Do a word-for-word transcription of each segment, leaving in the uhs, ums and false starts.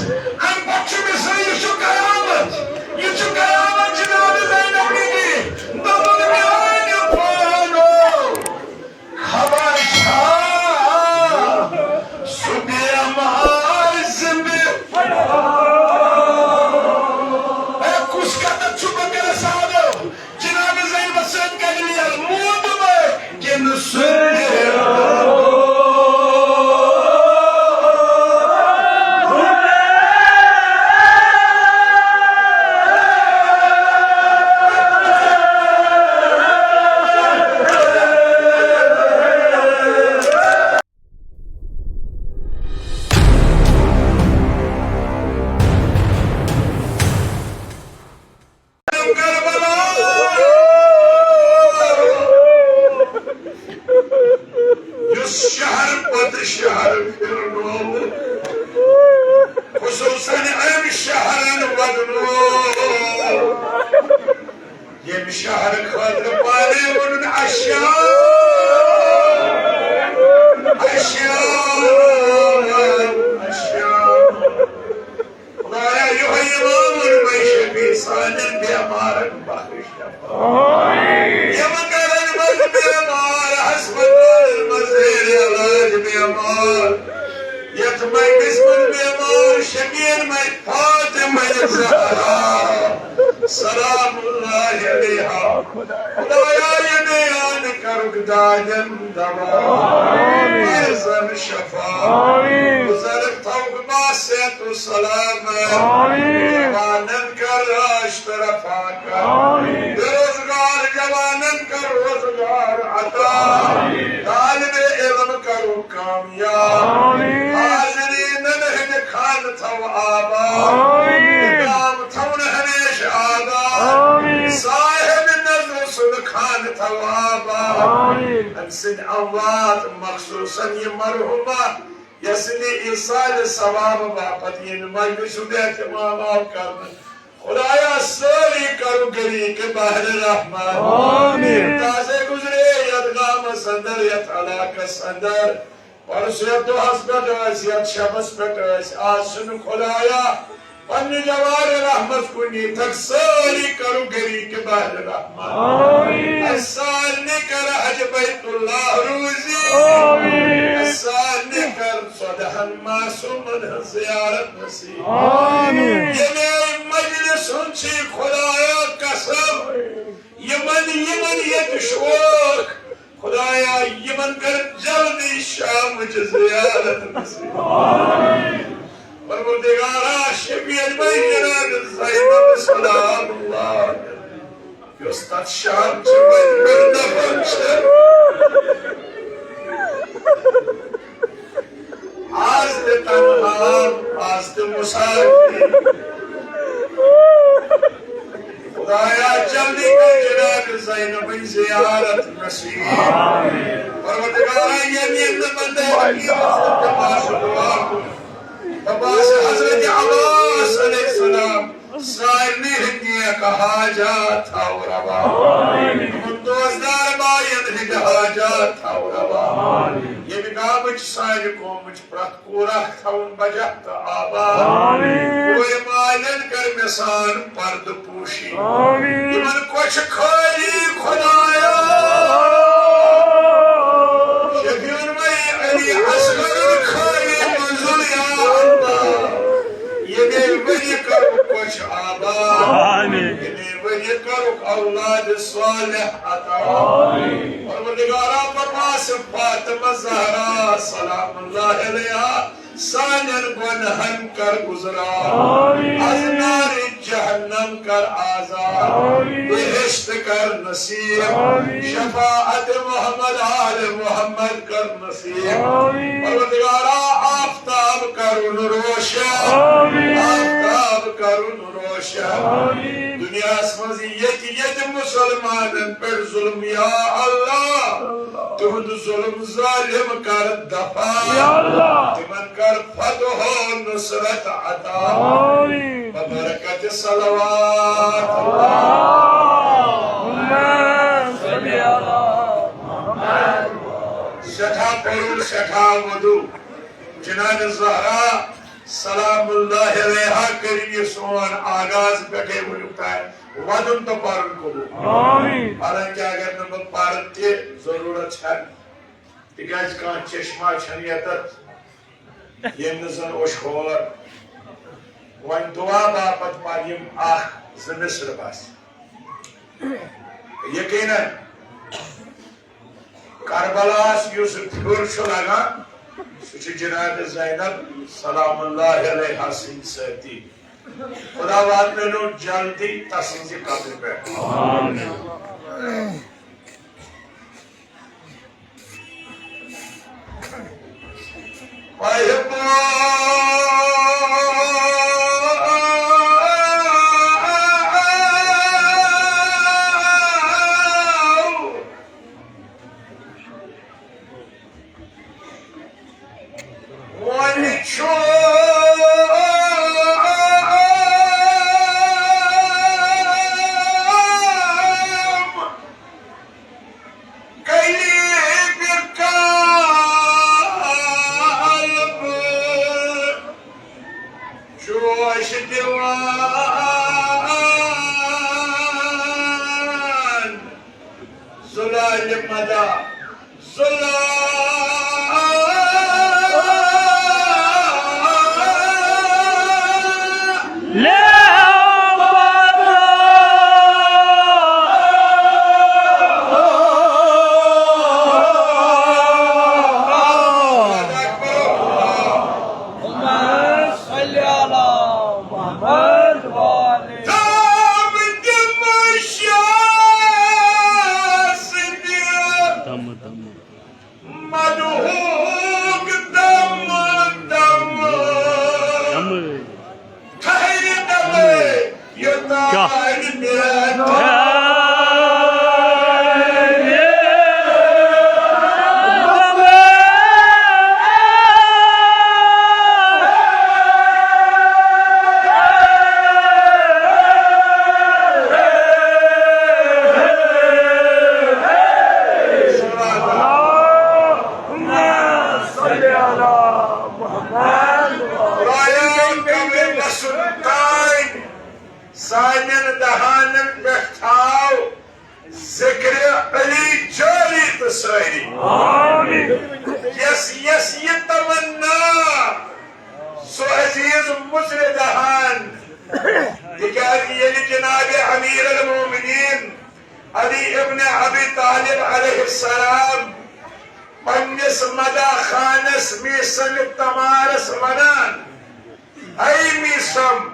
امہِ پتہٕ چھُ مےٚ سۭتۍ، یہِ چھُ قیامت، یہِ چھُ قیامت جناب زینب بی بی۔ دوٚپُن، میانہِ پانو خبر چھا سُہ بیمار زِندٕ؟ اے، کُس کتھ چھُ بہٕ کرٕ صاحب؟ جناب زینب سۭتۍ کَرِ میل، موٗدمُت کِنہٕ سُہ کربلا، یُس شہر پتہٕ شہر پھِرنوو، خصوصاً أمۍ شہرن ودنوو، ییٚمہِ شہر خٲطرٕ پانے ووٚنُن، الشام، الشام، الشام۔ خدایا، یِہوٚے امام المے شفیع سانٮ۪ن بیمارن بخش شفا۔ یِم گرن منٛز بیمار، ہسپتالن منٛز زیر علاج بیمار، یتھ مجلس منٛز بیمار، شبیر مے فاطمہ زہرا سلام اللہ علیہا۔ خدایا، یہِ بیان کرُکھ دادٮ۪ن دوا، مریضن شفا، بزرگ تھاوُکھ باصحت و سلامت۔ آمین۔ جوانن کر راج طرفا کر۔ آمین۔ بے روزگار جوانن کر روزگار عطا۔ آمین۔ طالب علم کرو کامیاب۔ آمین۔ حاضرینن ہند خان تھو آباد۔ آمین۔ نظام تھون ہمیشہ آباد۔ آمین۔ صاحب نظر سن خان تھو آباد۔ آمین۔ أمۍ سٕنٛدۍ اموات، مخصوصاً یہِ مرحومہ یۄس نہٕ ایصال ثواب باپتھ ییٚمہِ مجلسُک اہتمام آو کرنہٕ۔ خدایا، سٲری کرو گری کے بحر رحمت۔ آمین۔ تازے گزرے یتھ گامس اندر، یتھ علاقس اندر، پرسُہ یتھ دۄہس پٮ۪ٹھ ٲسۍ، یتھ شبس پٮ۪ٹھ ٲسۍ، آز چھُنہٕ خدایا پننہِ جوار رحمت کُن ییٚتٮ۪تھ سٲری کرو گری کے بحر رحمت۔ آمین۔ اسہِ سارنٕے کر حج بیت اللہ روزی۔ آمین۔ اسہِ سارنٕے کر ژۄدہن معصومن ہٕنٛز زیارت نصیب۔ آمین۔ ییٚمہِ مجلس ہُنٛد چھُ خدایا قسم، یِمن، یِمن ییٚتہِ شوق خدایا، یِمن کر جلدی شامٕچ زیارت نصیب۔ پروردگارا، شبیر مے جناب زینب سلام اللہ علیہ، یۄس تتھ شام چہِ منٛز مےٚ دفن چھِ۔ آز تہِ تنہا، آز تہِ مسافر۔ خدایا، جلدی کر جناب زینبٕنۍ زیارت نصیب۔ پروردگارا، ییٚمہِ ییٚمہِ نہٕ بندے حقیٖقس تہٕ تماشہٕ دعا کوٚر، عباس حضرت عباس علیہ السلام سارنٕے ہٕنٛدۍ نیک حاجات تھاو روا۔ یِمن دوستدار باین ہٕنٛدۍ حاجات تھاو روا۔ ییٚمہِ گامٕچ سانہِ قومٕچ پرٛٮ۪تھ کورٕ اکھ تھاوُن بجا تہٕ آباد۔ آمین۔ کورِ مالٮ۪ن کر مےٚ سان پردٕ پوشی۔ آمین۔ یِمن کۄچھِ خٲلی خدایا۔ شفیعن وی علی اصغرن خٲلی منزل یا اللہ۔ ییٚمے ؤری کرُکھ کۄچھِ آباد۔ آمین۔ ییٚمے ؤری کرُکھ اولاد صالح عطا۔ آمین۔ پروردگارا، پرواز فاطمہ زہرا سلام اللہ علیہا سانٮ۪ن گۄنہن کر گُزران۔ آمین۔ از نارِ جہنم کر آزاد۔ آمین۔ بہشت کر نصیب۔ آمین۔ شفاعت محمد آل محمد کر نصیب۔ آمین۔ پروردگارا، آفتاب کرُن روشن۔ آمین۔ آفتاب کرُن روشن۔ آمین۔ دُنیاہس منٛز ییٚتہِ ییٚتہِ مسلمانن پٮ۪ٹھ ظلم، یا اللہ، تِہُنٛد ظلم ظالم کر دفع۔ یا اللہ۔ تِمن کر فتح و نصرت عطا۔ آمین۔ ببرکت صلوات۔ اللہم صل علی محمد۔ سٮ۪ٹھاہ پوٚرُن، سٮ۪ٹھاہ ووٚدُن۔ جناب زہرا، سلام اللہ علیہا کٔرِو یہِ سون آغاز پٮ۪ٹھے وٕنیُک تام وَدُن تہٕ پَرُن قبوٗل۔ آمین۔ حالانکہ اگر نہٕ بہٕ پَرٕ تہِ، ضروٗرت چھَنہٕ، تِکیٛازِ کانٛہہ چشمہ چھَنہٕ ییٚتٮ۪تھ ییٚمہِ نہٕ زَن اوٚش ہور۔ وۄنۍ دُعا باپتھ پَرٕ یِم اَکھ زٕ مِصرٕ بَس۔ یقیناً کربلاہس یُس پھیُر چھُ لگان، سُہ چھُ جناب زینب سلام اللہ علیہا سٕنٛدۍ سۭتی۔ خدا واتنٲوِن جلدی تسٕنٛزِ قبرِ پٮ۪ٹھ۔ آمین۔ وۄنۍ چھُ قلب جوش دِوان۔ زلال مدہ، زلال۔ اللهم صل على محمد وعلى آل محمد۔ تاب دمشق۔ دم، دم۔ مدہوک دم، دم۔ دم۔ ٹھہرِ دمے۔ کیٛاہ؟ سانٮ۪ن دہانن پٮ۪ٹھ تھاو ذکر علی جاری تہٕ سٲری۔ آمین۔ یس یس یہِ تمنا سُہ عزیز مُژرِ دہان، تِکیٛازِ ییٚلہِ جناب امیر المومنین علی ابن ابی طالب علیہ السلام پننِس مداح خانس میثم تمارس ونان، اے میثم،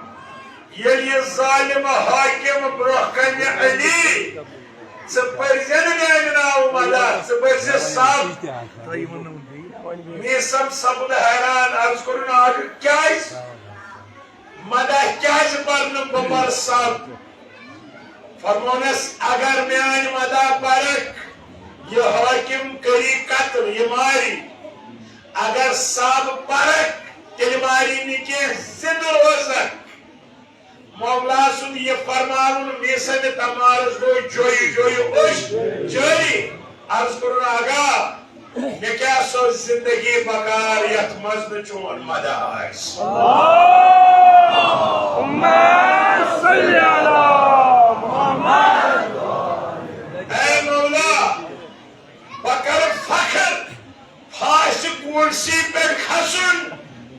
ییٚلہِ یہِ ظالم حاکم برونٛہہ کنہِ علی، ژٕ پٔرزِ نہٕ میانہِ ناوٕ مداح، ژٕ پٔرزِ سب۔ میثم سپُد حیران، عرض کوٚرُن، آخر کیازِ؟ مداح کیازِ پرنہٕ بہٕ پرٕ سب؟ فرمونس، اگر میٲنۍ مداح پرکھ، یہِ حٲکم کری قتل، یہِ ماری۔ اگر سب پرکھ، تیٚلہِ ماری نہٕ کینٛہہ، زندٕ روزکھ۔ مولا سُنٛد یہِ فرماوُن میثم تمارس گوٚو جویہِ جویہِ اوٚش جٲری۔ عرض کوٚرُن، آغا، مےٚ کیٛاہ سۄ زندگی بکار یتھ منٛز نہٕ چون مداح آسہِ؟ اللہم صل علی محمد۔ اے مولا، بہٕ کرٕ فخر پھاسہِ کُرسی پٮ۪ٹھ کھسُن،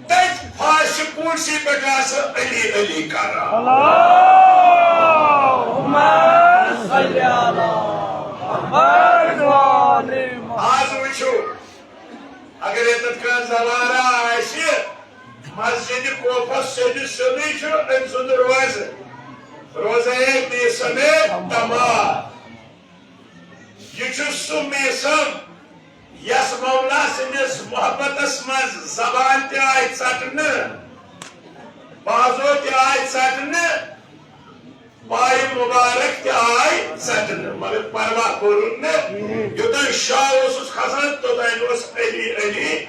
تٔتھۍ پھاسہِ کُرسی پٮ۪ٹھ آسہٕ علی علی کران۔ اللہم صل علی محمد و آل محمد۔ آز وٕچھِو، اگر ییٚتٮ۪تھ کانٛہہ زوارہ آسہِ، مسجد کوفس سیٚدِ سیوٚدُے چھُ أمۍ سُنٛد روزٕ، روزے میثم تمار۔ یہِ چھُ سُہ میثم یس مولا سٕنٛدِس محبتس منٛز زبان تہِ آیہِ ژٹنہٕ، بازو تہِ آیہِ ژٹنہٕ، پایہِ مبارک تہِ آیہِ ژٹنہٕ، مگر پرواہ کوٚرُن نہٕ۔ یوٚتام شاہ اوسُس کھسان، توٚتام اوس علی علی۔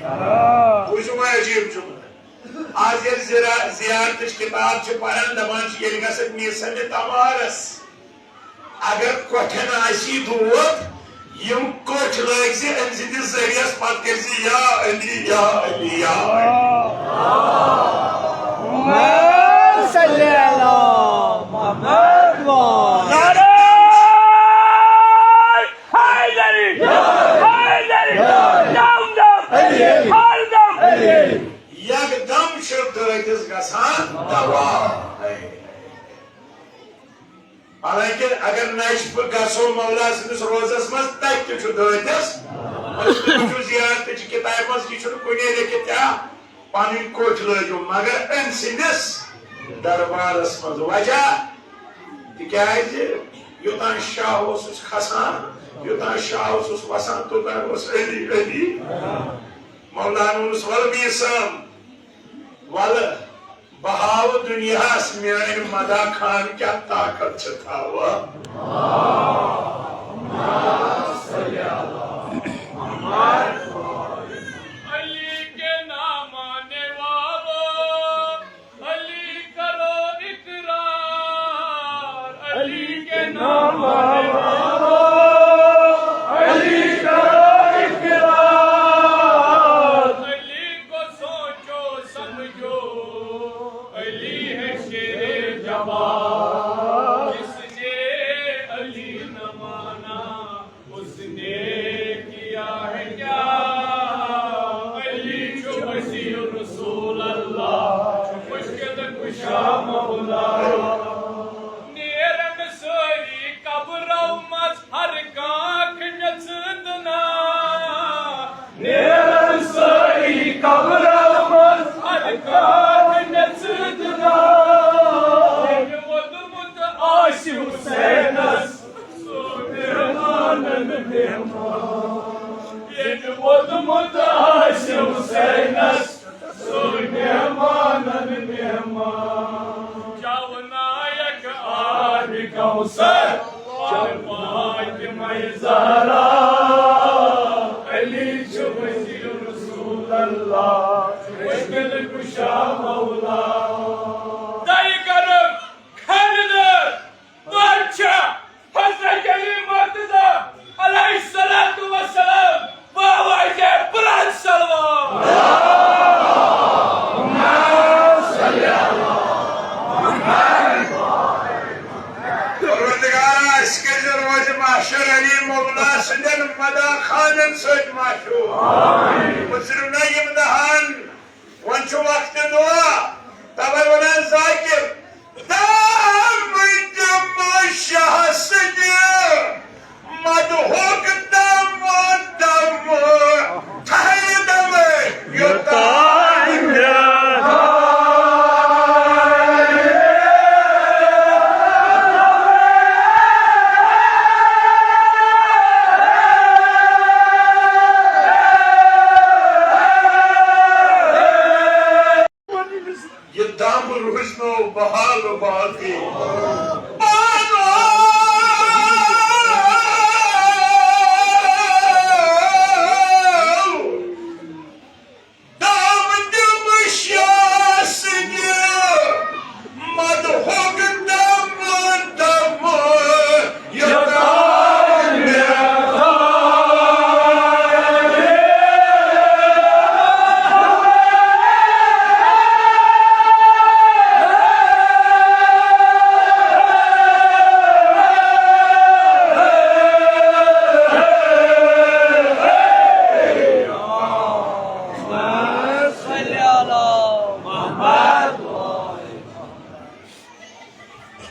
بوٗزِو وۄنۍ عجیٖب جملہٕ۔ آز ییٚلہِ زِرا-، زیارتٕچ کِتاب چھِ پران، دپان چھِ، ییٚلہِ گژھکھ میثم تمارس، اگر کۄٹھٮ۪ن آسی دود، یِم کۄٹھۍ لٲگۍ زِ أمۍ سٕنٛدِس ذٔریعس، پتہٕ کٔرۍ زِ یا علی، یا علی، یا علی۔ دٲدِس گژھان دوا۔ حالانکہ اگر نجف گژھو مولا سٕنٛدِس روزس منٛز، تتہِ تہِ چھُ دٲدِس، مگر تُہۍ وٕچھِو زیارتٕچہِ کِتابہِ منٛز، یہِ چھُنہٕ کُنے لیکھِتھ کیٛاہ، پنٕنۍ کوٚٹھۍ لٲگِو، مگر أمۍ سٕنٛدِس دربارس منٛز۔ وجہ؟ تِکیٛازِ یوٚتام شاہ اوسُس کھسان، یوٚتام شاہ اوسُس وسان، توٚتام اوس علی، علی۔ مولانا ووٚنُس، "ولہٕ میٖر صٲب، ولہٕ بہٕ ہاوٕ دُنیاہس میٲنۍ مداح خان کیٛاہ طاقت چھِ تھاوان۔" علی کے نام آنے والوں، علی کرو اقرار، علی کے نام آنے والوں، علی کرو اقرار۔ علی کو سوچو سمجھو، علی ہے شیر جبار، جس نے علی نہ مانا، اس نے کیا ہے کیا؟ علی چھُ وسیع رسول اللہ، چھُ مشکل کشا مولا۔ نیرن سٲری قبرو منٛز، ہر کانٛہہ اکھ نژدنا۔ نیرن سٲری قبرو منٛز، ہر کانٛہہ اکھ نژدنا۔ ییٚمہِ ووٚدمُت آسہِ حسینس، سُہ مہمانن مہمان۔ ییٚمہِ ووٚدمُت آسہِ حسینس، سُہ مہمانن مہمان۔ چاونایک آبِ کوثر، چاو فاطمہ زہرا۔ علی چھُ وسیع رسول اللہ، مشکل کشا مولا۔ طے کرم خریدار۔ پتہٕ چھا حضرت علی مرتضی علیہ الصلوۃ والسلام بآواز بلند صلوات۔ پروردگارا، أسۍ کٔرۍزِ روزِ محشر علی مولا سٕنٛدٮ۪ن مداح خانن سۭتۍ مشہوٗر۔ مُژرِو نہ یِم دہان۔ وۄنۍ چھُ وقت دعا، توے ونان ذاکر، دم دم شاہ سٕنٛدِ مدحُک دم دم، ٹھہرِ دم یوٚتام مےٚ یہِ دم روٗزنو بحال باقی۔ دم دم شاہ سٕنٛدِ مدحُک دم دم۔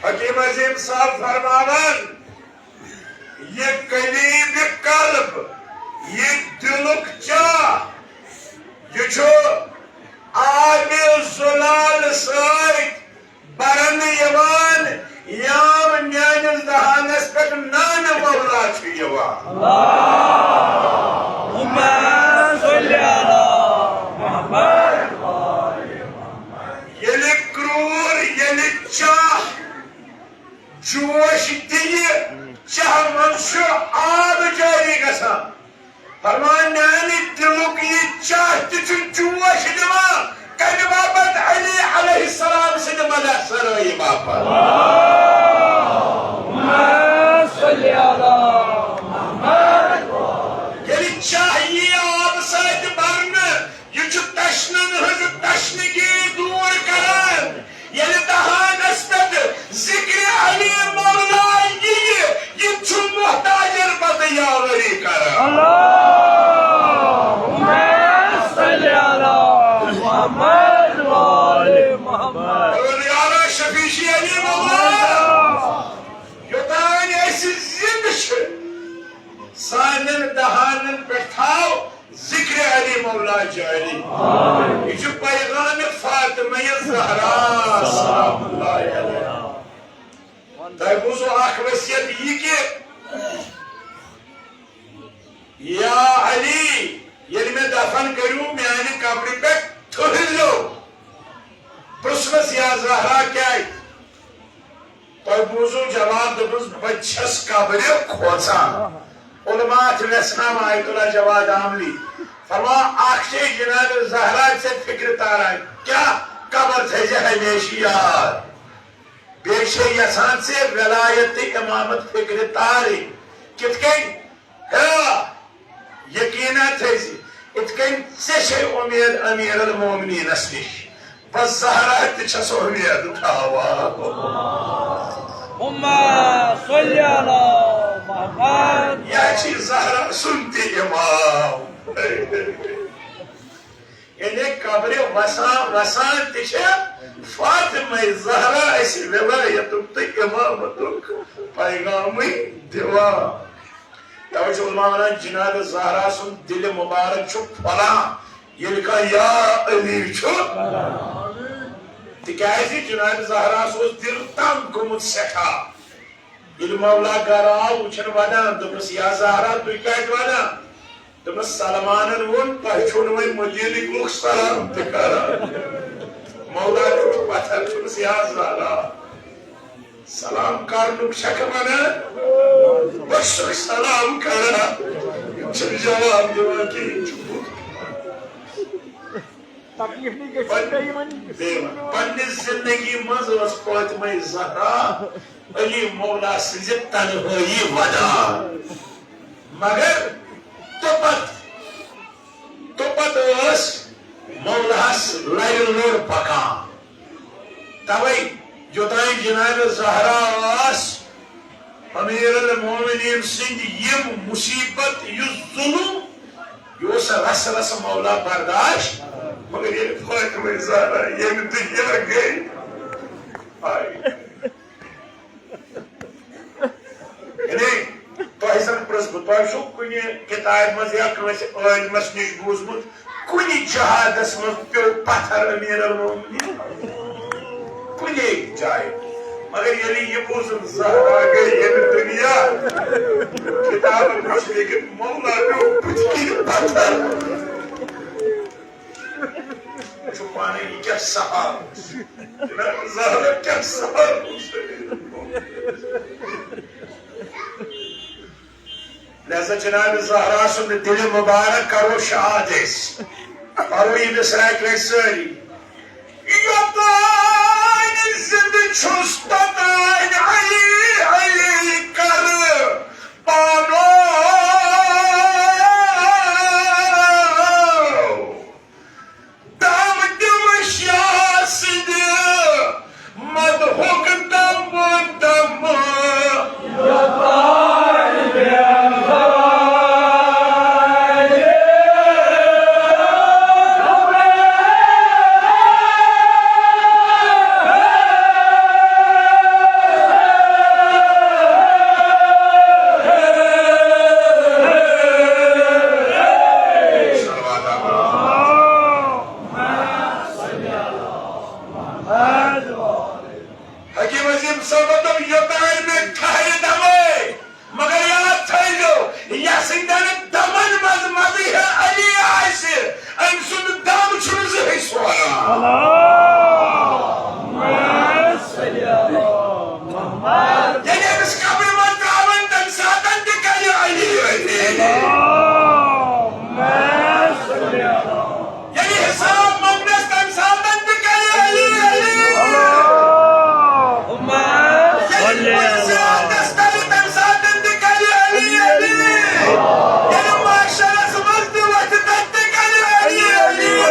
حکیم عظیم صاحب فرماوان، یہِ قلیب قلب، یہِ دلُک چاہ، یہِ چھُ آبِ زلال سۭتۍ برنہٕ یِوان، یام میٲنِس دہانس پٮ۪ٹھ نانہِ مولا چھُ یِوان۔ اللہم صل علی محمد۔ ییٚلہِ کرٛوٗر، ییٚلہِ چاہ جوش دِیہِ، چاہہِ منٛز چھُ آب جٲری گژھان۔ فرمان، میانہِ دِلُک یہِ چاہ تہِ چھُ جوش دِوان۔ کمہِ باپتھ؟ علی علیہ السلام سٕنٛدِ مدح سرٲیی باپتھ۔ ییٚلہِ چاہ یی آبہٕ سۭتۍ برنہٕ، یہِ چھُ تشنن ہٕنٛز تشنگی دوٗر کران۔ ییٚلہِ دہانس پٮ۪ٹھ ذکرِ علی مولا یِیہِ، یہِ چھُ محتاجن پتہٕ یاوری کران۔ اللہم صل علی محمد و آل زہرا سلام اللہ علیہا۔ تۄہہِ بوٗزوٕ اکھ وصیت یہِ کہِ، یا علی، ییٚلہِ مےٚ دفن کٔرِو، میانہِ قبرِ پٮ۪ٹھ ٹھٔہرِو۔ پرٛژھنَس، یا زہرا، کیٛازِ؟ تۄہہِ بوٗزوٕ جواب، دوٚپُس، بہٕ چھَس قبرِ کھوژان۔ علماء چھِ وٮ۪ژھناوان، آیت اللہ جواد عاملی فرمان، اکھ چھے جناب زہرا ژےٚ فکرِ تاران، کیٛاہ قبر تھٲیزِ ہمیشہِ یاد۔ بیٚیہِ چھے یژھان ژےٚ ولایت تہٕ امامت فکرِ تارٕنۍ۔ کِتھ کٔنۍ؟ ہیا، یقینا تھٲیزِ، اِتھ کٔنۍ ژےٚ چھے اُمید امیر المومنینس نِش، بس زہرا تہِ چھس اُمید تھاوان۔ اللہم صل علی محمد۔ یا چھی زہرا سُنٛد تہِ امام۔ یعنی قبرِ وسان وسان تہِ چھِ فاطمہ زہرا اَسہِ ولایتُک تہٕ امامتُک پیغامٕے دِوان۔ توے چھُ علماء ونان، جناب زہرا سُنٛد دِلِ مُبارک چھُ پھۄلان، ییٚلہِ کانٛہہ یا علی چھُ۔ تِکیازِ جناب زہراہس اوس دِل تنگ گوٚمُت سٮ۪ٹھاہ۔ ییٚلہِ مولا گرٕ آو، وٕچھن ودان، دوٚپنس، یا زہرا، تُہۍ کیازِ ودان؟ دوٚپنس، سلمانن ووٚن، تۄہہِ چھُو نہٕ وۄنۍ مدیٖنٕکۍ لُکھ سلام تہِ کران۔ مولا نیوٗکھ پتھر، دوٚپنس، یا زہرا، سلام کرنُک چھکھ ونان، بہٕ چھُسکھ سلام کران۔ یِم چھِنہٕ جواب دِوان کِہیٖنۍ، یِم چھِ بُت۔ تکلیف نہیں گژھِ پن-، بیٚیہِ وَنہِ۔ بیٚیہِ وَنہِ۔ پننہِ زندگی منٛز ٲس فاطمہ زہرا علی مولا سٕنٛزِ تنہٲیی ودان۔ مگر توٚپتہٕ، توٚپتہٕ ٲس مولاہس لرِ لوٚر پکان۔ توے یوٚتام جناب زہرا ٲس، امیر المومنین سٕنٛدۍ یِم مصیبت، یُس ظلم، یہِ اوس رس رس مولا برداشت۔ مگر ییٚلہِ فاطمہ زہرا ییٚمہِ دُنیا گٔے، آے۔ یعنی، تۄہہِ زن پرٛژھ بہٕ، تۄہہِ چھُو کُنہِ کِتابہِ منٛز یا کٲنٛسہِ عٲلمس نِش بوٗزمُت، کُنہِ جہادس منٛز پیوٚو پتھر امیر المومنین؟ کُنے جایہِ۔ مگر ییٚلہِ یہِ بوٗزُن، زہرا گٔے ییٚمہِ دُنیا، کِتابن وٕچھ لیکن مولا پیوٚو بٕتھِ کِنۍ پتھر۔ وٕچھِو پانے، یہِ کیٛاہ سہارٕ اوس۔ جناب زہرا کیٛاہ سہارٕ اوس۔ لہذا جناب زہرا سُنٛد دِلِ مُبارک کرو شاد أسۍ۔ پرو یہِ مصرع کٲنٛسہِ سٲری۔ یوٚتانۍ زِندٕ چھُس، توٚتانۍ علی، علی کرٕ پانو۔ دم دِمہٕ شاہ سٕنٛدِ مدحُک دم دم۔ حکیم عظیم صٲبن دوٚپ، یوٚتام مےٚ ٹھہرِ دمے، مگر یاد تھٲیزیو، یَس سٕنٛدٮ۪ن دمن منٛز مدحِ علی آسہِ، أمۍ سُنٛد دم چھُنہٕ زٕہٕنۍ سوران۔ ییٚلہِ أمِس قبرِ منٛز ترٛاوَن، تَمہِ ساتَن تہِ کَرِ علی علی۔ ییٚلہِ حساب منٛگنَس، تَمہِ ساتَن تہِ کَرِ علی علی۔ ییٚلہِ پَتہٕ صراطَس تَلہِ، تَمہِ ساتَن تہِ کَرِ علی علی۔ ییٚلہِ محشرَس منٛز تہِ وَتھِ، تَتہِ تہِ کَرِ علی علی۔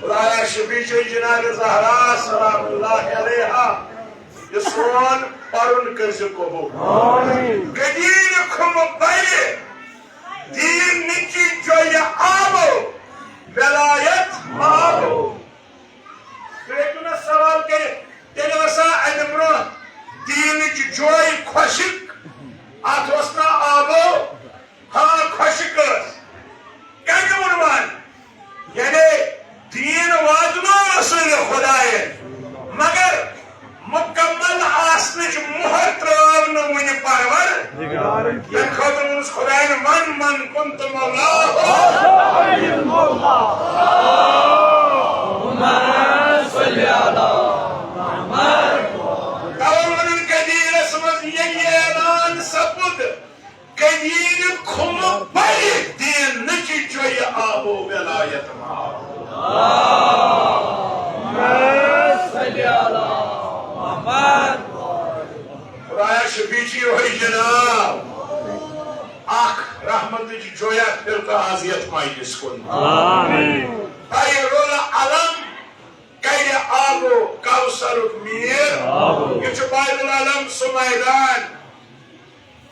خدایا شفیع چھے جناب زہرا سلام اللہ علیہا، یہِ سون پرُن کٔرزِ قبول۔ آمین۔ قدیٖر کھُمہٕ بَرِ، دیٖن نِچہِ جویہِ آبو، ولایت مابو۔ تُہۍ ہیٚکِو نہ سوال کٔرِتھ، تیٚلہِ ٲسا اَمہِ برٛونٛہہ دیٖنٕچ جوے خۄشِک؟ اَتھ اوس نہ آبو؟ ہاں، خۄشِک ٲس۔ کَمہِ ووٚن وَن؟ یعنی دیٖن واتنو رسول خدایَن، مگر مکمل آسنٕچ مۄہر ترٛٲو نہٕ وُنہِ پرور۔ تَمہِ خٲطرٕ ووٚنُس خدایَن، "من من کنت مولا ہو۔" توے ووٚنُن قدیٖرس منٛز ییٚلہِ یہِ اعلان سپُد، قدیٖر کھُمہٕ بَرِ، دیٖن نِچہِ جویہِ آبو، ولایت مابو۔ خدایا شفیع چھُ یِہوٚے جناب۔ اکھ رحمتٕچ جویا فرقہٕ از یتھ مجلس کُن۔ آمین۔ خیر العلم کرِ آبو کوثرُک میر۔ آبو۔ یہِ چھُ باب العلم سُہ میدان،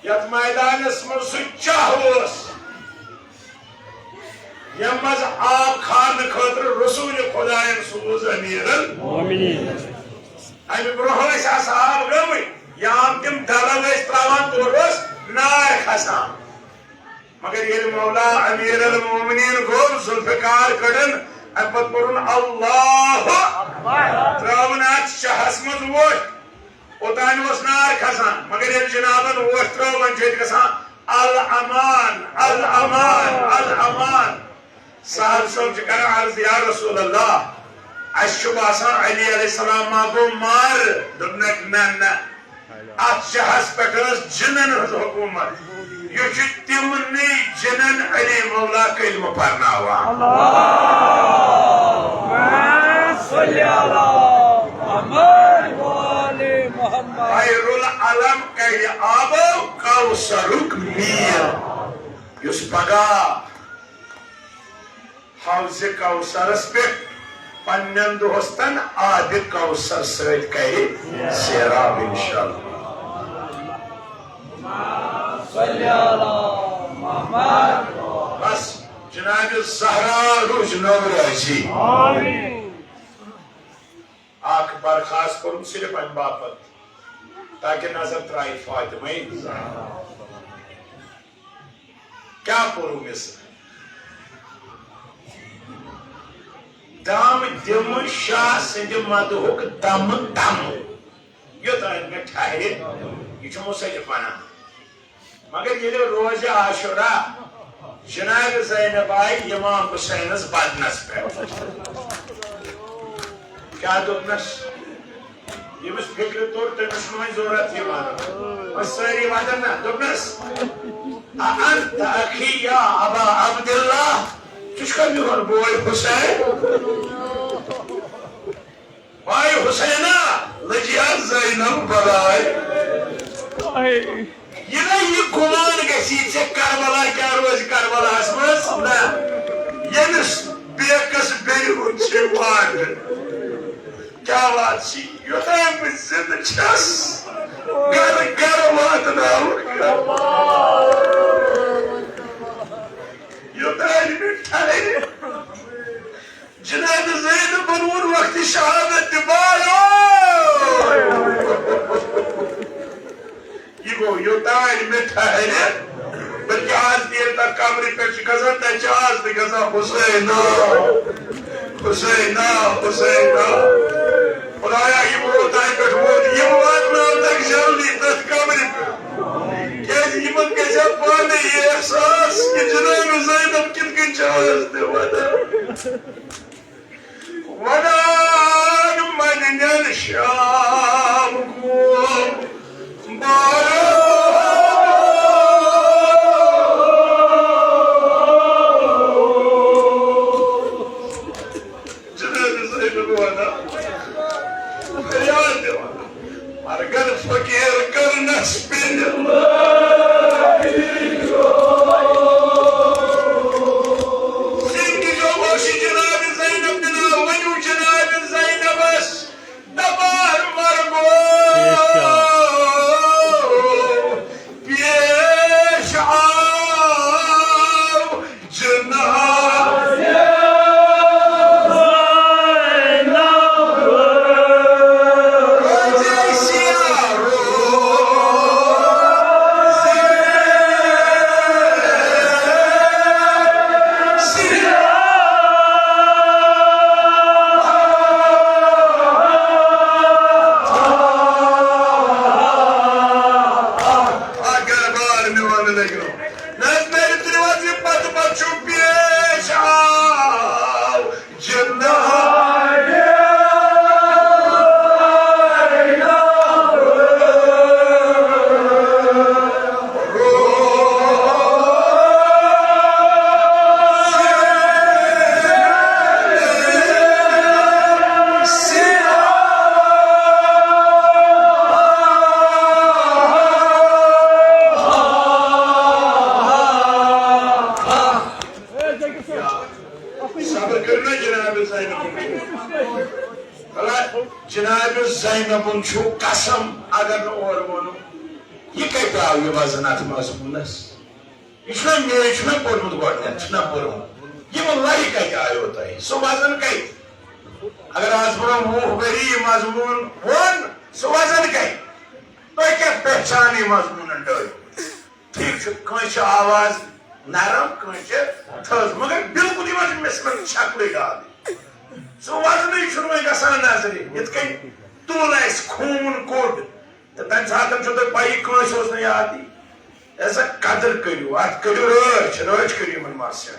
یتھ میدانس منٛز سُہ چاہ اوس، ییٚمہِ منٛز آب کھارنہٕ خٲطرٕ رسول خدایَن سوٗز امیٖرن۔ مومنین۔ امہِ برونٛہہ ٲسۍ اصحاب گٔمٕتۍ، یا تِم ڈلن ٲسۍ تراوان، تورٕ اوس نار کھسان۔ مگر ییٚلہِ مولا امیر المومنین گوٚو، ذوالفقار کٔڑٕن، امہِ پتہٕ کوٚرُن اللہ اکبر۔ ترٲوٕن اتھ شاہس منٛز وۄٹھ۔ اوٚتام اوس نار کھسان، مگر ییٚلہِ جنابن وۄٹھ ترٲو، وۄنۍ چھُ ییٚتہِ گژھان الامان، الامان، الامان۔ صاحب صٲب چھِ کران عرض، یا رسول اللہ، اَسہِ چھُ باسان علی علیہ السلام ما گوٚو مارٕ؟ دوٚپنکھ، نہ، نہ، اَتھ شہرس پٮ۪ٹھ ٲس جِنن ہٕنٛز حکوٗمت۔ یہِ چھُ تِمنٕے جِنن علی مولا کلمہٕ پرناوان۔ خیر العالم کرِ آبو کوثرُک میر، یُس پگاہ حوضِ کوثرس پٮ۪ٹھ پننٮ۪ن دوستن آبِ کوثر سۭتۍ کرِ سیراب انشاءاللہ۔ بس، جناب زہرا روٗزنو رٲضی۔ اکھ برخاست کوٚرُم صرف امہِ باپتھ تاکہ نظر ترایہِ فاطمہ زہرا۔ کیا پوٚرُم مےٚ سۭتۍ؟ دم دِمہٕ شاہ سٕنٛدِ مدہُک دمہٕ دمہٕ۔ یوٚتام مےٚ ٹھہرِ، یہِ چھُ مُصنِف ونان۔ مگر ییٚلہِ روزِ عاشورا جناب زینب آیہِ امام حسینس بدنس پٮ۪ٹھ۔ کیٛاہ دوٚپنس؟ ییٚمِس فِکرِ توٚر، تٔمِس چھُنہٕ وۄنۍ ضروٗرت یِوان۔ وۄنۍ سٲری ودن نہ، دوٚپنس، "اَأَنْتَ أَخِي يَا أَبَا عَبْدِ اللَّهِ، ژٕ چھُکھا میون بوے حسین؟" بھائی حسینا، لجیا زینب بلاے۔ ییٚلہِ یہِ گُمان گژھِ، یہِ ژےٚ کربلا کیٛاہ روزِ کربلاہس منٛز؟ نہ، ییٚمِس بیکس بیٚنہِ ہُنٛد چھِ واٹہٕ۔ کیٛاہ واتہٕ چھِ؟ یوٚتام بہٕ زِندٕ چھَس، گرٕ گرٕ واتناوُن۔ یوٚتام مےٚ ٹھہرِ۔ جناب زینبن ووٚن وقتِ شہادت تہِ، بایو! یہِ گوٚو یوٚتام مےٚ ٹھہرِ، بلکہِ آز تہِ ییٚلہِ تَتھ قبرِ پٮ۪ٹھ چھِ گژھان، تَتہِ چھِ آز تہِ گژھان، "حسینا، حسینا، حسینا۔" خدایا، یِم اوٚتام پٮ۪ٹھ ووت، یِم واتناو تَتہِ جلدی تَتھ قبرِ پٮ۪ٹھ۔ کیٛازِ یِمن گژھِ ہا پانَے یہِ احساس کہِ جناب زینب کِتھ کٔنۍ چھِ آز تہِ وَدان۔ ودان مدنٮ۪ن شام گوم بارو۔ جناب زینب ودان، فریاد دِوان۔ مرگن فقیر کرنس پِنہِ لٲگۍ۔ صبر کٔرِو نا جناب زینب۔ بلا جناب زینبن چھُ قسم، اگر نہٕ اورٕ ووٚنُم، یہِ کتہِ آو یہِ وزن اتھ مضموٗنس؟ یہِ چھُنہ مے، یہِ چھُنہ پوٚرمُت گۄڈٕنٮ۪تھ، چھُنہ پوٚرمُت۔ یہِ وۄنۍ لرِ کتہِ آیو تۄہہِ؟ سُہ وزن کتہِ؟ اگر آز برونٛہہ وُہ ؤری یہِ مضموٗن ووٚن، سُہ وزن کتہِ؟ تۄہہِ کیٛاہ پہچان یہِ مضموٗنن ڈٲلۍ؟ ٹھیک چھُ، کٲنٛسہِ چھِ آواز نرم، کٲنٛسہِ چھِ تھٔز، مگر بالکل یِوان چھِ مےٚ سۭتۍ شکلٕے گاوٕنۍ۔ سُہ وزنٕے چھُنہٕ وۄنۍ گژھان نظرِ، یِتھ کٔنۍ تُل اَسہِ خوٗن کوٚڑ، تہٕ تَمہِ ساتہٕ چھُو تۄہہِ پَیی کٲنٛسہِ اوس نہٕ یادٕے۔ ہے سا قدر کٔرِو، اَتھ کٔرِو رٲچھ، رٲچھ کٔرِو یِمَن ماسٮ۪ن۔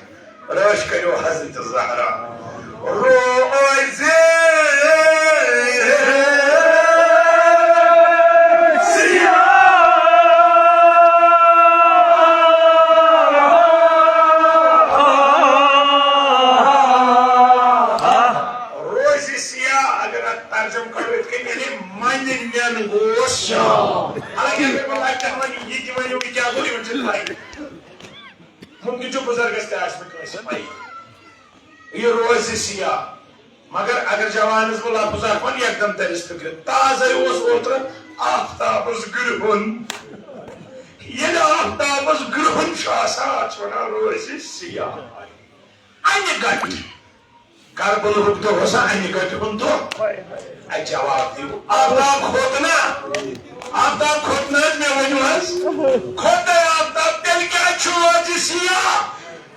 رٲچھ کٔرِو حضرت زہرا۔ روزِ سیاہ۔ روزِ سیاہ، اگر اتھ ترجمہٕ کرو یِتھ کٔنۍ، یعنی منہِ نٮ۪ن گوس شام۔ حالانکہ اگر بہٕ لۄکٹٮ۪ن ونہٕ، یہِ تہِ ؤنِو، یہِ کیٛاہ گوٚو، یِمن چھِ پَے۔ ممکن چھُ بُزرگس تہِ آسہِ نہٕ کٲنٛسہِ پَے۔ یہِ روزِ سیاہ۔ مگر اگر جوانس بہٕ لفظ اکھ ونہٕ، یکدم ترِس فکرِ۔ تازے اوس اوترٕ آفتابس گرہُن۔ ییٚلہِ آفتابس گرہُن چھُ آسان، اتھ چھِ ونان روزِ سیاہ۔ انہِ گٹہِ۔ کربلہُک دۄہ اوسا انہِ گٹہِ ہُنٛد دۄہ؟ اے جواب دِیِو۔ آفتاب کھوٚت نا؟ آفتاب کھوٚت نہ حظ؟ مےٚ ؤنِو حظ۔ کھوٚت ہے آفتاب، تیٚلہِ کیٛازِ چھُ روزِ سیاہ؟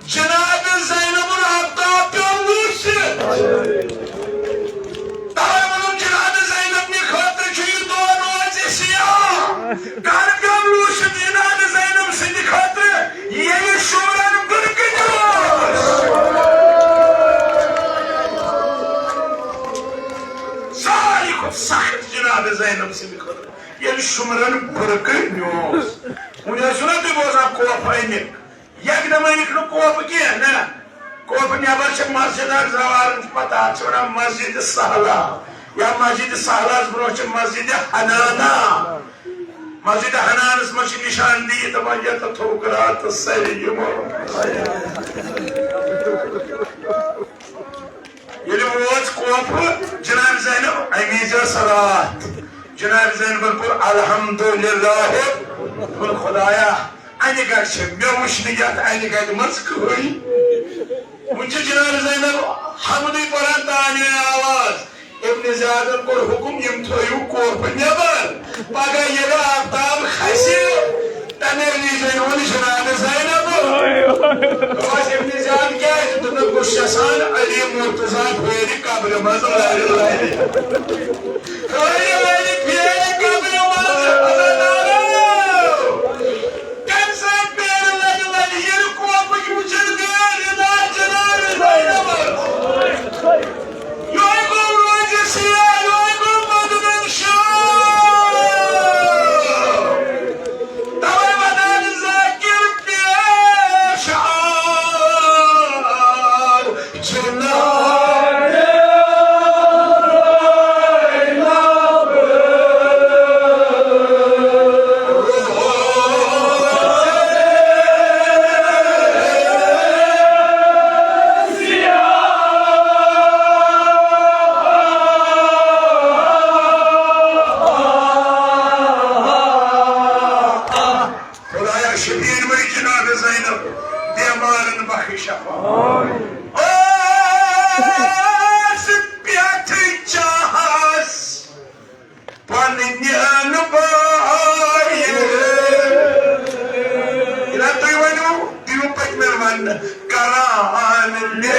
جناب زینب آفتاب پیوٚو لوٗسِتھ۔ توے ووٚنُم، جناب زینب نہِ خٲطرٕ چھُ یہِ دۄہ روزِ سیاہ۔ کر پیوٚو لوٗسِتھ جناب زینب سٕنٛدِ خٲطرٕ؟ ییٚلہِ شُمرن بُرکہٕ نیوٗس۔ ساروی کھۄتہٕ سخت جناب زینب سٕنٛدِ خٲطرٕ ییٚلہِ شُمرن بُرکہٕ نیوٗس۔ وُنہِ ٲسِو نا تُہۍ بوزان کوفہٕ أنِکھ؟ یکدم أنِکھ نہٕ کوفہٕ کینٛہہ، نہ۔ کوفہٕ نٮ۪بر چھِ مسجد اکھ، زوارن چھِ پتہ، اتھ چھِ ونان مسجد سہلا یا مسجد سہلاہس برونٛہہ چھِ مسجد حنانا۔ مسجد حنانس منٛز چھِ نشان دِتھ دپان، یتھ تھوٚو راتس سرِ یِمو۔ ییٚلہِ وٲژ کوفہٕ، جناب زینب، امی وِزِ ٲس راتھ۔ جناب زینبن پوٚر الحمدللہ پوٚر، خدایا، انہِ گٹہِ چھِ، مےٚ وٕچھ نہٕ یتھ انہِ گٹہِ منٛز کٕہٕنۍ۔ وٕنہِ چھِ جناب زینب حمدٕے پران تانہِ آواز۔ ابن زیادن کوٚر حُکُم، یِم تھٲیِو کوفہٕ نٮ۪بر۔ پگاہ ییٚلہِ آفتاب کھسہِ، تَمے وِزِ أنۍ وُن جناب زینب۔ دوٚپمَس، ابن زیاد کیٛازِ؟ دوٚپُن، بہٕ چھُس یَژھان علی مرتضیٰ پھیرِ قبرِ منٛز لَرِ لَرِ۔ لَرِ لَرِ پھیرِ قبرِ منٛز، عزادارو۔ کَمہِ ساتہٕ پھیرِ لَرِ لَرِ؟ ییٚلہِ کوفٕکۍ وٕچھن بیٛٲلۍ، یہِ ناو جناب زینب۔ یہوے گوٚو روزِ سیاہ، یہوے گوٚو مدنن شاہ۔ توے ونان ذاکر پیش آو جناب۔ خدایا شفیع مٔنٛزۍ جناب زینب، بیمارن بخش شفا۔ ٲس پٮ۪ٹھ چاہس پننہِ انبارِ۔ ییٚلہِ تُہۍ ؤنِو، دِیِو پٔتمٮ۪ن وننہٕ۔ کران لے۔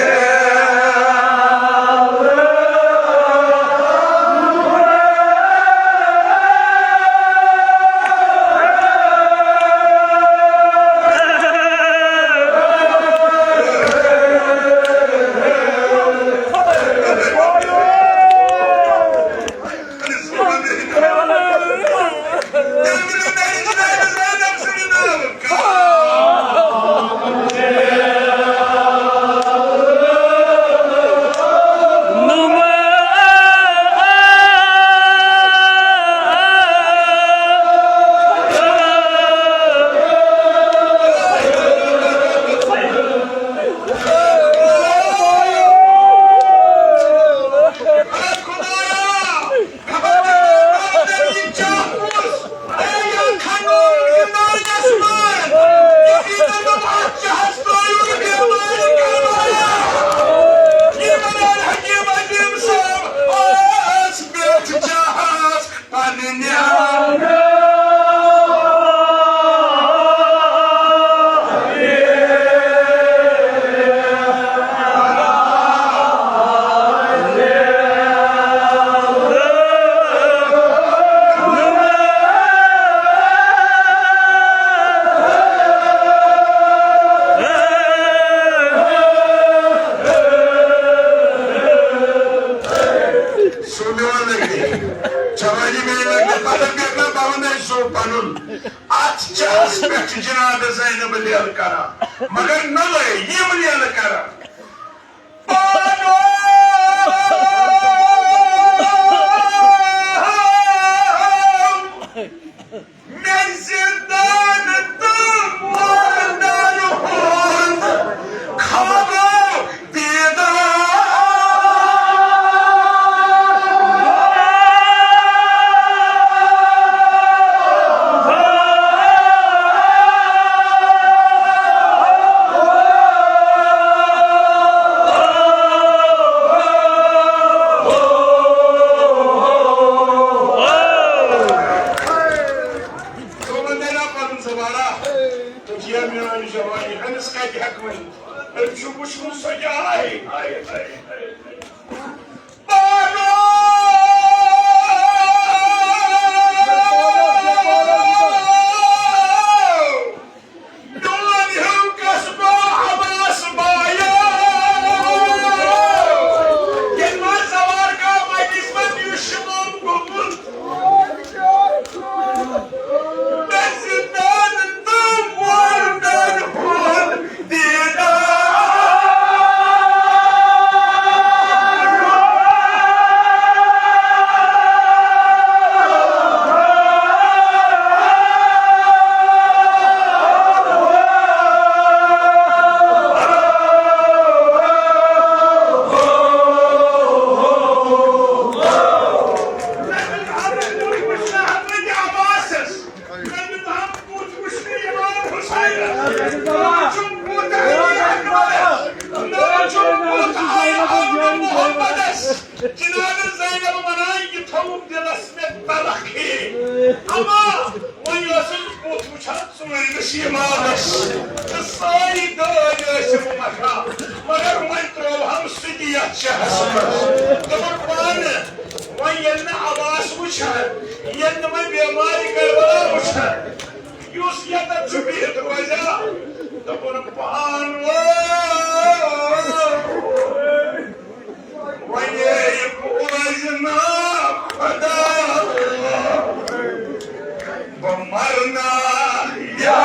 پٮ۪ٹھ چھِ جناب زینب لیلہٕ کران، مگر نہ لٲے یِم لیلہٕ کران۔ مےٚ زِندان تہٕ مردن ہُنٛد خبر دیدار۔ تِمن دٔپۍ، "پنُن زمانہ، تہٕ یہِ میٲنۍ جوانی، أمِس کتہِ ہٮ۪کہٕ ؤنِتھ؟ أمۍ چھُ وٕچھمُت سۄ جاے۔" ڈون ہیوٗ قصبہٕ عباس بایو، ییٚلہِ منٛز سوار کانٛہہ مجلس منٛز یُس شمام گوٚمُت۔ بس دان تہٕ وردن ہُنٛد دیدار۔ جناب زینب ونان، یہِ تھوٚوُم دِلس مےٚ تلخ ہی۔ اما وۄنۍ ٲسٕس بُتھ وٕچھان ژوٗرِمِس امامس۔ تہٕ سٲری دٲدۍ ٲسِم وۄتھان، مگر وۄنۍ ترٛووہم سُہ تہِ یتھ شہرس منٛز۔ دوٚپُن، پانہٕ وۄنۍ ییٚلہِ نہٕ عباس وٕچھان، ییٚلہِ نہٕ وۄنۍ بیمارِ کربلا وٕچھان، یُس ییٚتٮ۪تھ چھُ بِہِتھ روزِ ہا، دوٚپُن، پان وٲے۔ وۄنۍ روزِ نہٕ خۄدا، بہٕ مرنا یا۔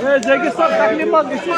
اے، زگی صٲب، تکلیف مہ گٔژھِو۔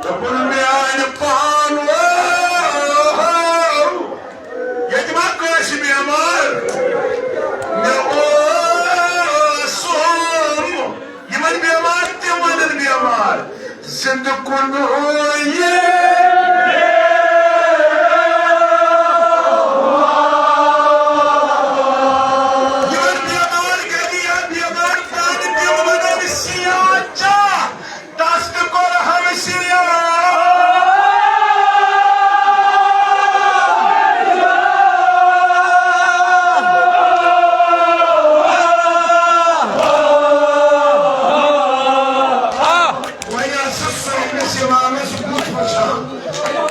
دوٚپُن میانہِ پانو، ییٚتہِ ما کٲنٛسہِ بیمار؟ مےٚ اوس سوم۔ یِمن بیمار تہِ ونن بیمار۔ زندٕ کُنوُہ یہِ۔ یِمن بیمار گٔلی یا بیمار پانہٕ تِم ونن سیاہ چاہ۔ دست کوٚر ہمسیہ۔ وۄنۍ آسہٕ سٲنِس اِمامس بُتھ وٕچھان۔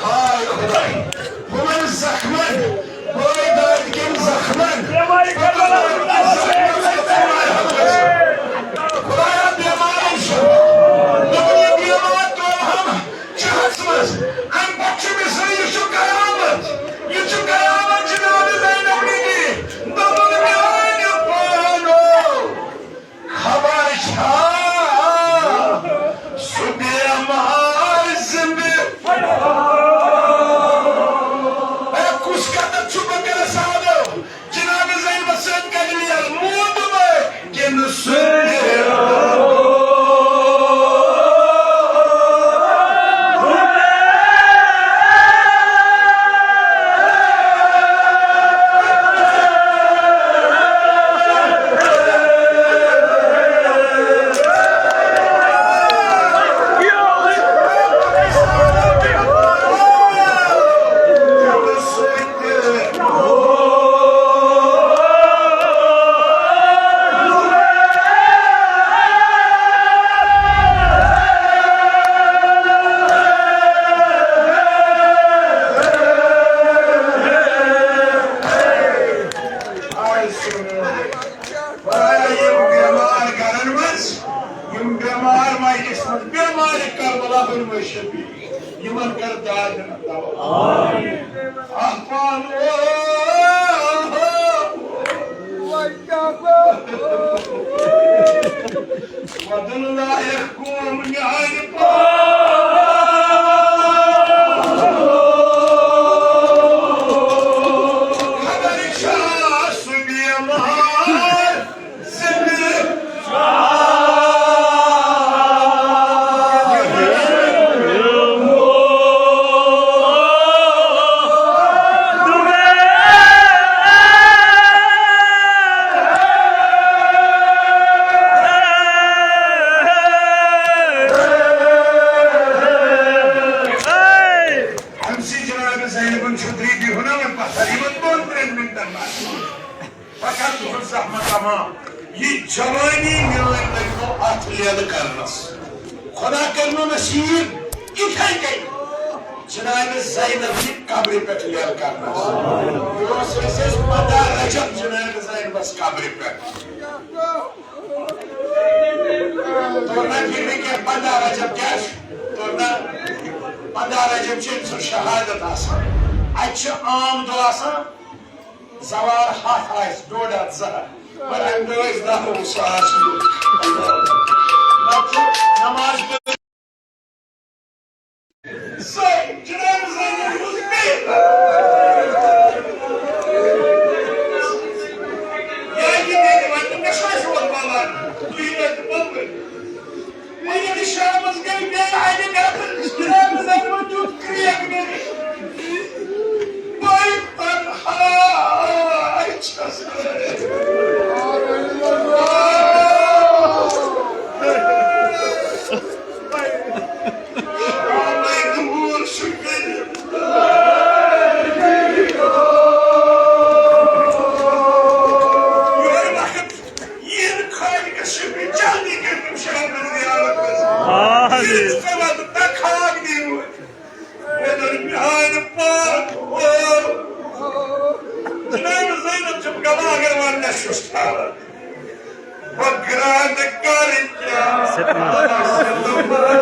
ہاے خۄداے، ہُمن زخمن، بٲے دادِ کٮ۪ن زخمن، خۄدایا، بیمارن شفا۔ دوٚپُن، یہِ بیمار ترٛوو ہم چاہس منٛز۔ امہِ پتہٕ چھُ مےٚ سۭتۍ، یہِ چھُ قیامت۔ یہِ چھُ قیامت جناب زینب بی بی۔ دوٚپُن، میانہِ پانو۔ خبر چھا سُہ بیمار زِندٕ؟ اے، کُس کتھ چھُ بہٕ کرٕ سادو؟ جناب زینب سۭتۍ کتہِ میل موٗدمُت کِنہٕ سُہ بیمار؟ آے سون۔ واریاہ یِم بیمار گرن منٛز، یِم بیمار مجلس منٛز، بیمار کربلا بنوے شفیع، یِمن کر دادِ دوا۔ آمین۔ احفان۔ ودُن لایق قوم میانہِ پاک۔ خبر چھا سُہ بیمار زِندٕ؟ أمۍ سٕے جناب زینبن چھُ درٛیٚدِ ہُناوَن پتھر یِمن دۄن ترٛٮ۪ن منٹن منٛز۔ پتہٕ حظ تُہُنٛد زحمت تمام۔ یہِ جوانی میٲنۍ لٔگۍ نو اتھ لیلہٕ کرنس۔ خدا کرنو نصیب یِتھے کٔنۍ جناب زینب یہِ قبرِ پٮ۪ٹھ لیلہٕ کرنس۔ یہِ اوس، أسۍ ٲسۍ پنٛداہ رجب جناب زینبس قبرِ پٮ۪ٹھ۔ توٚر نہ فِکرِ کینٛہہ، پنٛداہ رجب کیٛاہ چھُ؟ توٚر نہ؟ پنٛداہ رجب چھِ أمۍ سٕنٛز شہادت آسان۔ اَتہِ چھِ عام دۄہ آسان، زوال ہتھ آسہِ، ڈوڈ ہتھ، زٕ ہتھ، مگر امہِ دۄہ ٲسۍ دہ وُہ ساس لوٗکھ۔ نتہٕ چھُ نماز پٔرِتھ۔ سۄے جناب زینب ہٕنٛز بیٚیہِ۔ یا یہِ بیٚیہِ وَنہِ، مےٚ چھُ اَسہِ ووت بَلان، تُہۍ وٲتِو پَتہٕ۔ وۄنۍ ییٚلہِ شامَس گٔے بیٚیہِ اَنہِ نٮ۪بر، جناب زینبَن دیُت کرٛیک مےٚ۔ بہٕ تنہاے چھَس۔ شامَے دوٗر چھُ کٔرِتھ۔ یورٕ وقت یِن خالقس شفیع، جلدی کٔرۍ تِم شامَس زیارت حظ۔ آمین۔ ییٚلہِ ژٕ وَنہٕ تہٕ خاک دِیِو۔ مےٚ دوٚپ، میٛانہِ پاک، او، جناب زینب چھَم گواہ اگر وَننَس چھُس تھاوان۔ بہٕ گرٛانہٕ کَرٕ کیٛاہ؟ ستمہٕ۔